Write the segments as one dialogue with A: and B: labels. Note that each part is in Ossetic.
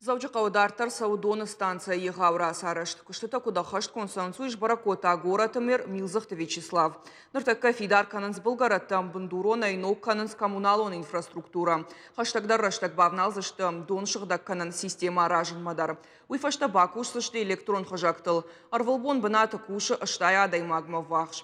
A: Дзӕуджыхъӕуы дарддӕр цӕуы доны станцӕйы егъау рацарӕзт. Куыстытӕ куыд ӕххӕстгонд цӕуынц, уый сбӕрӕг кодта горӕты мэр Милдзыхты Вячеслав. Ныртӕккӕ фидар кӕнынц былгӕрӕттӕ, бындуронӕй ног кӕнынц коммуналон инфраструктурӕ. Хӕстӕгдӕр рӕстӕг бавналдзысты дон сыгъдӕг кӕнӕн системӕ аразынмӕ дӕр. Уый фӕстӕ бакусдзысты электрон хызӕгтыл. Ӕрвылбон бынаты кусы 80 адӕймагмӕ ввахс.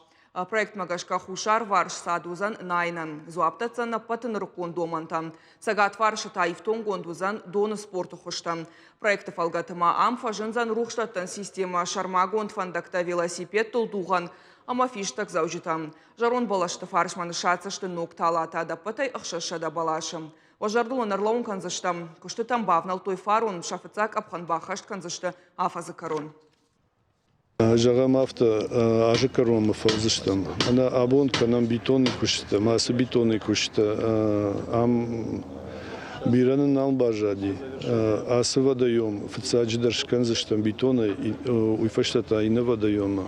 A: Проектмӕ гӕсгӕ хуссарварс цад уыдзӕн найынӕн, дзуапп дӕтдзӕн ӕппӕты нырыккон домӕнтӕн. Цӕгатварсы та ифтонггонд уыдзӕн доны спорты хуызтӕн. Проекты фӕлгӕты ма ам фӕзындзӕн рухсдӕттӕн системӕ, сӕрмагонд фӕндӕгтӕ велосипедтыл дугъӕн ӕмӕ фистӕгдзӕуджытӕн. Зӕронд бӕлӕсты фарсмӕ ныссадздзысты ног талатӕ ӕдӕппӕтӕй 600 бӕласы. Уӕ зӕрдыл ын ӕрлӕууын кӕндзыстӕм, куыстытӕм бавнӕлдтой фарон, сӕ фыццаг къӕпхӕн баххӕст кӕндзысты афӕдзы кӕрон.
B: Зӕгъӕм афтӕ, азы кӕронмӕ фӕуыдзыстӕм. Ӕнӕ абон кӕнӕм бетоны куыстытӕ, ӕмӕ ацы бетоны куыстытӕ ам бирӕ нын нал баззади. Ацы водоем фыццаджыдӕр скӕндзыстӕм бетонӕй, уый фӕстӕ та иннӕ водоеммӕ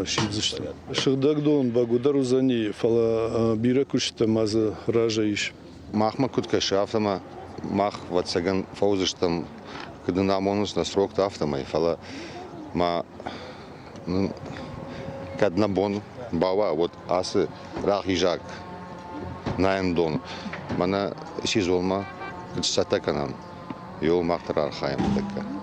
B: сиддзыстӕм. Сыгъдӕг дон бӕгуыдӕр уыдзӕни, фӕлӕ бирӕ куыстытӕ ма дзы разӕй ис.
C: Махмӕ куыд кӕсы, афтӕ мах, ӕвӕццӕгӕн, фӕуыдзыстӕм, куыд нын амонынц нӕ сроктӕ, афтӕмӕй. Фӕлӕ ма нын кӕд нӕ бон бауа, уӕд ацы рахизаг найӕндон мӕнӕ сезонмӕ куыд сцӕттӕ кӕнӕм, иуыл мах дӕр архайӕм ныртӕккӕ.